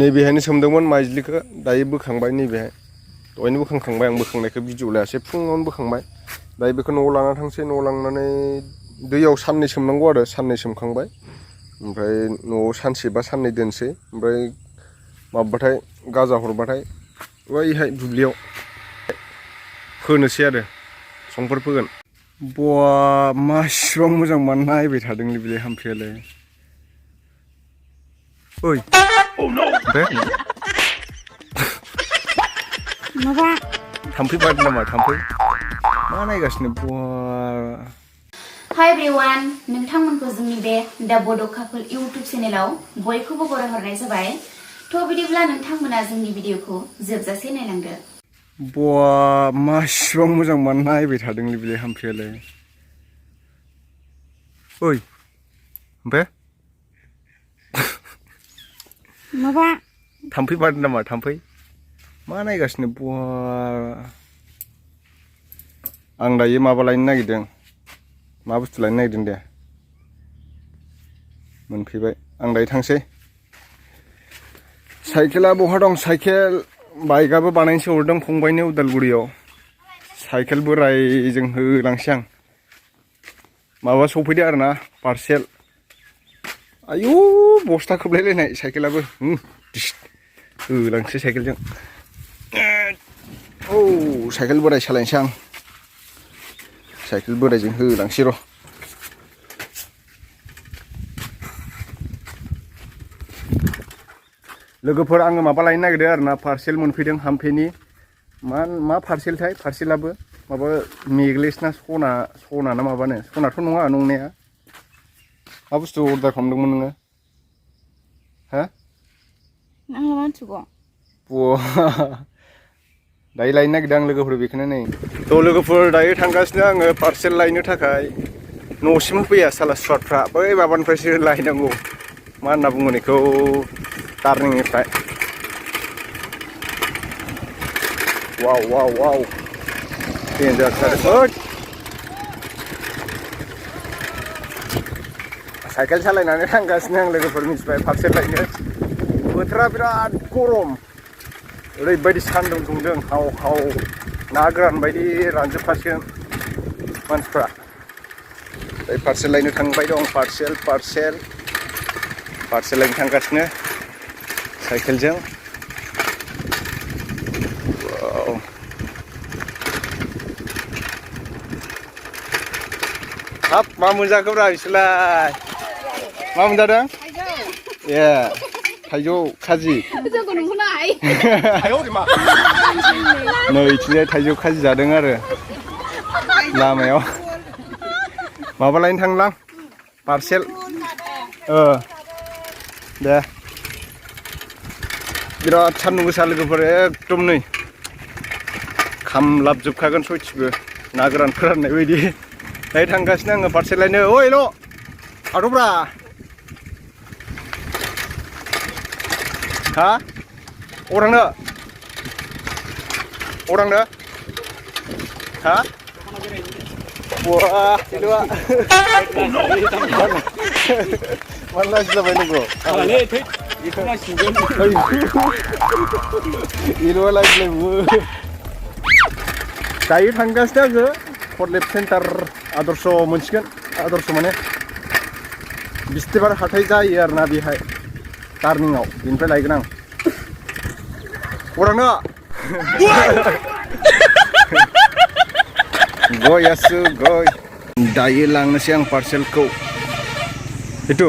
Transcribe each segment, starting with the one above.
नैबेहायनो सोमदोंमोन माइज्लिखौ दायो बोखांबाय नैबेहाय दहायनो बोखांखांबाय आं बोखांनायखौ भिडिअ लायासै फुङावनो बोखांबाय दायो बेखौ न'आव लाना थांसै न'आव लांनानै दैयाव साननै सोमनांगौ आरो साननै सोमखांबाय ओमफ्राय न'आव सानसे बा साननै दोनसै ओमफ्राय माबाबाथाय गाजा हरबाथाय बैहाय दुब्लियाव फोनोसै आरो संफोर फोगोन बवा मासिबां मोजां मान नायबाय थादोंलै बिलाय हाम्फेयालाय ओइ बे माबा थाम्फै बारदों नामा थाम्फै मा नायगासिनो बवा हाय एभ्रिवान नोंथांमोनखौ जोंनि बे दा बड' कापोल इउट्युब चेनेलाव बयखौबो बरायहरनाय जाबाय थ' बिदिब्ला नोंथांमोना जोंनि भिडिअखौ जोबजासे नायलांदो बवा मासिबां मोजां मान नायबाय थादोंलै बिलाय हाम्फेयालाय ओइ बे माबा थाम्फै बारदों नामा थाम्फै मा नायगासिनो बवा आं दायो माबा लायनो नागिरदों मा बुस्थु लायनो नागिरदों दे मोनफैबाय आं दायो थांसै साइकेला बहा दं साइकेल बाइकआबो बानायनोसो हरदों फंबायनो उदालगुरियाव साइकेल बोरायजों होलांसै आं माबा सफैदो आरोना पार्सेल आयु बस्था खोबलायलायनाय साइकेलाबो होलांसै साइकेलजों औ साइकेल बोराय सालायनोसै आं साइकेल बोरायजों होलांसै र' लोगोफोर आङो माबा लायनो नागिरदों आरोना पार्सेल मोनफैदों हाम्फेनि मा पार्सेलथाय पार्सेलाबो माबा नेक्लेस ना सना ना माबानो सनाथ' नङा नंनाया मा बुस्थु अर्डार खालामदोंमोन नोङो हा आंलाय मिथिगौ बवा दायो लायनो नागिरदों आं लोगोफोर बेखौनो नै थ' लोगोफोर दायो थांगासिनो आङो पार्सेल लायनो थाखाय न'सिम फैया साला सुवादफ्रा बै माबानिफ्रायसो लायनांगौ मा होनना बुङो बेखौ टार्निंनिफ्राय वाव वाव वाव डेन्जार जादों साइकेल सालायनानै थांगासिनो आं लोगोफोर मिथिबाय पार्सेल लायनो बोथोरा बिराद गरम ओरैबायदि सान्दुं दुंदों हाव हाव ना गोरान बायदि रानजोबखासिगोन मानसिफ्रा ओमफ्राय पार्सेल लायनो थांबाय दं पार्सेल लायनो थांगासिनो साइकेलजों हाब मा मोनजाखोब्रा बिसोरलाय मा मोनजादों ए थाइजौ खाजि नै इथिंजाय थाइजौ खाजि जादों आरो लामायाव माबा लायनो थांलां पार्सेल दे बिराद सान्दुं गोसा लोगोफोर एकदम नै खामलाबजोबखागोन सयथिबो ना गोरान फोराननाय बायदि दायो थांगासिनो आङो पार्सेल लायनो ओइ ल' आदब्रा हा अरांनो हा बवा इलुआ मान लाजिलाबाय नंगौ इलुआ लाजिलायबो दायो थांगासिनो आङो फरलेब सेन्टार आदर्श मोनसिगोन आदर्श माने बिस्थिबार हाथाय जायो आरोना बेहाय टार्निंआव बेनिफ्राय लायगोन आं अरांनो गयासो गय दायो लांनोसै आं पार्सेलखौ itu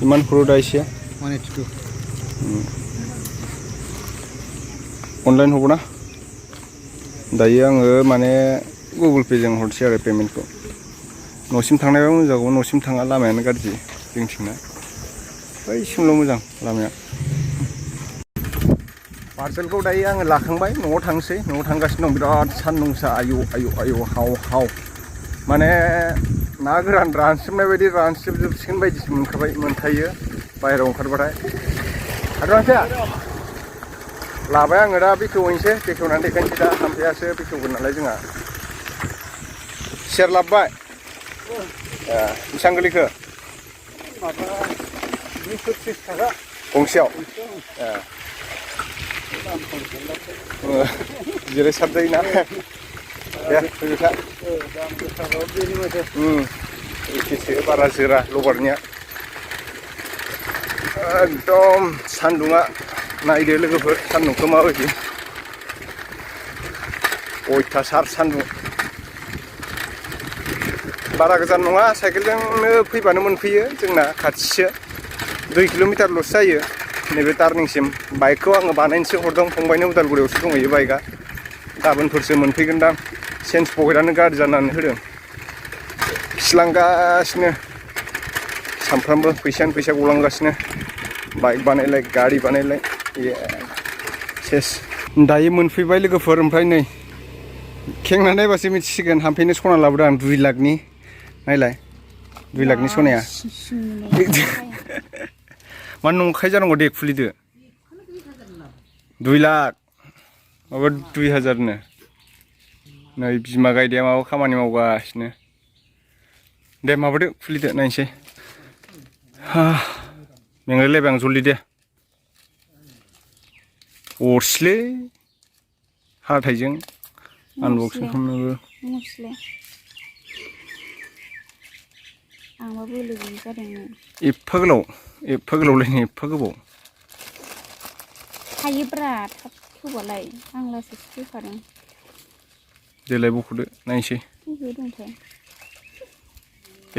iman pro daisya 182 online hobona दायो आङो माने गुगल पे जों हरसै आरो पेमेन्टखौ न'सिम थांनायाव मोजां न'सिम थाङा लामायानो गाज्रि जोंथिंना बैसिमल' मोजां लामाया पार्सेलखौ दायो आङो लाखांबाय न'आव थांसै न'आव थांगासिनो दं बिराद सान्दुंसा आयु हाव हाव माने ना गोरान रानस्रोमनाय बायदि रानस्रोमजोबसिगोन बायदिसो मोनखायो बाहेरायाव ओंखारबाथाय हादरांसैया लाबाय आङो दा बेखेवहैनोसै बेखेवनानै देखायनोसै दा हाम्फेयासो बेखेवगोन नालाय जोंहा सेर लाबोबाय बेसेबां गोलैखो माबा 230 थाखा गंसेयाव जिराय साबजायोना दे फैबाय था एखेसो बारा जोरा लबारनिया एकदम सान्दुङा नायदो लोगोफोर सान्दुंखौ माबायदि अयथासार सान्दुं बारा गोजान नङा साइकेलजोंनो फैबानो मोनफैयो जोंना खाथिसो 2 किल'मिटारल'सो जायो नैबे टार्निंसिम बाइकखौ आङो बानायनोसो हरदों फंबायनो उदालगुरियावसो दंहैयो बाइकआ गाबोनफोरसो मोनफैगोनदां चेन्ज पकेटआनो गाज्रि जानानै होदों खिलांगासिनो सामफ्रामबो फैसायानो फैसा गलांगासिनो बाइक बानायलाय गारि बानायलाय सेस दायो मोनफैबाय लोगोफोर ओमफ्राय नै खेंना नायबासो मिथिसिगोन हामफैनो सना लाबोदों आं 2 लाखनि नायलाय 2 लाखनि सनाया मानो नंखाय जानांगौ दे खुलिदो 2 लाख माबा 2000नो नै बिमा गायदेया माबा खामानि मावगासिनो दे माबादो खुलिदो नायनोसै मेंलायलायबाय आं जल्दि दे अरसिलै हाथायजों आनबक्सिं खालामनोबो आंबा बोलो गैयि जादों एफा गोलावलायनो एफा गोबाव हायोब्रा थाब होबालाय आं लासैसो फैखादों देलाय बख'दो नायनोसै बबेयाव दंथाय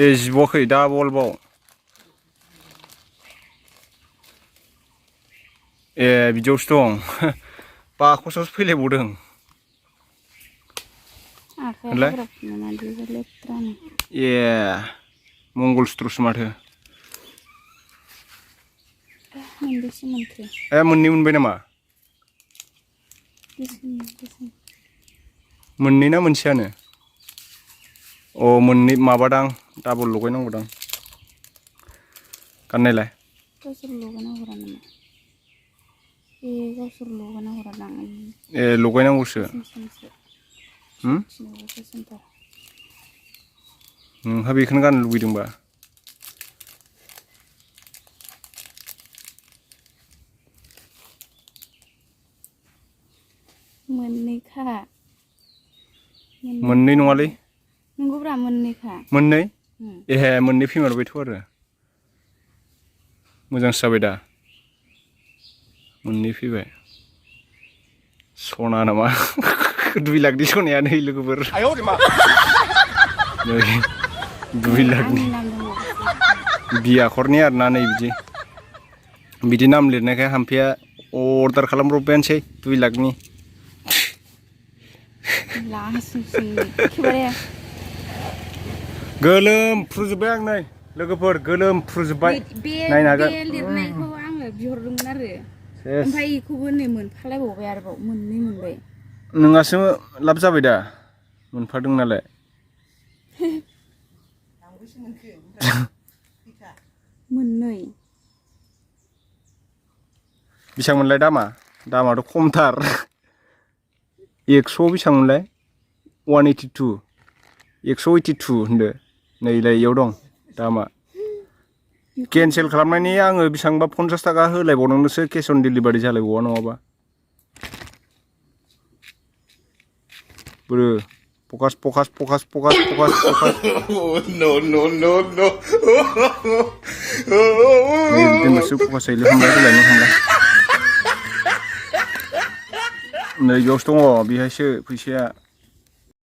ए जिबावाखै दा बलबाव ए बिदियावसो दं बाखसावसो फैलायबावदों ए मंगलसुत्रसो माथो ए मोननै मोनबाय नामा मोननै ना मोनसेयानो अ मोननै माबादां डाबल लगायनांगौदां गाननायलाय ए लगायनांगौसो नोंहा बेखौनो गाननो लुबैदोंबा मोननै नङालै नंगौब्रा मोननैखा मोननै एहे मोननै फैमारबायथ' आरो मोजांसो जाबाय दा मोननै फैबाय सना नामा 2 लाखनि सनाया नै लोगोफोर नै 2 लाखनि बियाखरनि आरोना नै बिदि नाम लिरनायखाय हामफैया अर्डार खालामब्रबबायानोसै 2 लाखनि गोलोमफ्रुजोब्बाय आं नै लोगोफोर गोलोमफ्रुजोब्बाय नायनो हागोन लिरनायखौ आङो बिहरदोंमोन आरो ओमफ्राय बेखौबो नै मोनफालायबावबाय आरोबाव मोननै मोनबाय नोंहासो लाब जाबाय दा मोनफादों नालाय मोननै बेसेबांमोनलाय दामाथ' खमथार 100 बेसेबांमोनलाय 182 होनदो नैलाय इयाव दं दामा केन्सेल खालामनायनि आङो बेसेबांबा 50 थाखा होलायबावनांगोनसो केस अन डिलिभारि जालायबावा नङाबा बोरो फकास नो बिदिनोसो फकास जायोलै हमलाय होलायनो हमलाय नै बेयावसो दङ बेहायसो फैसाया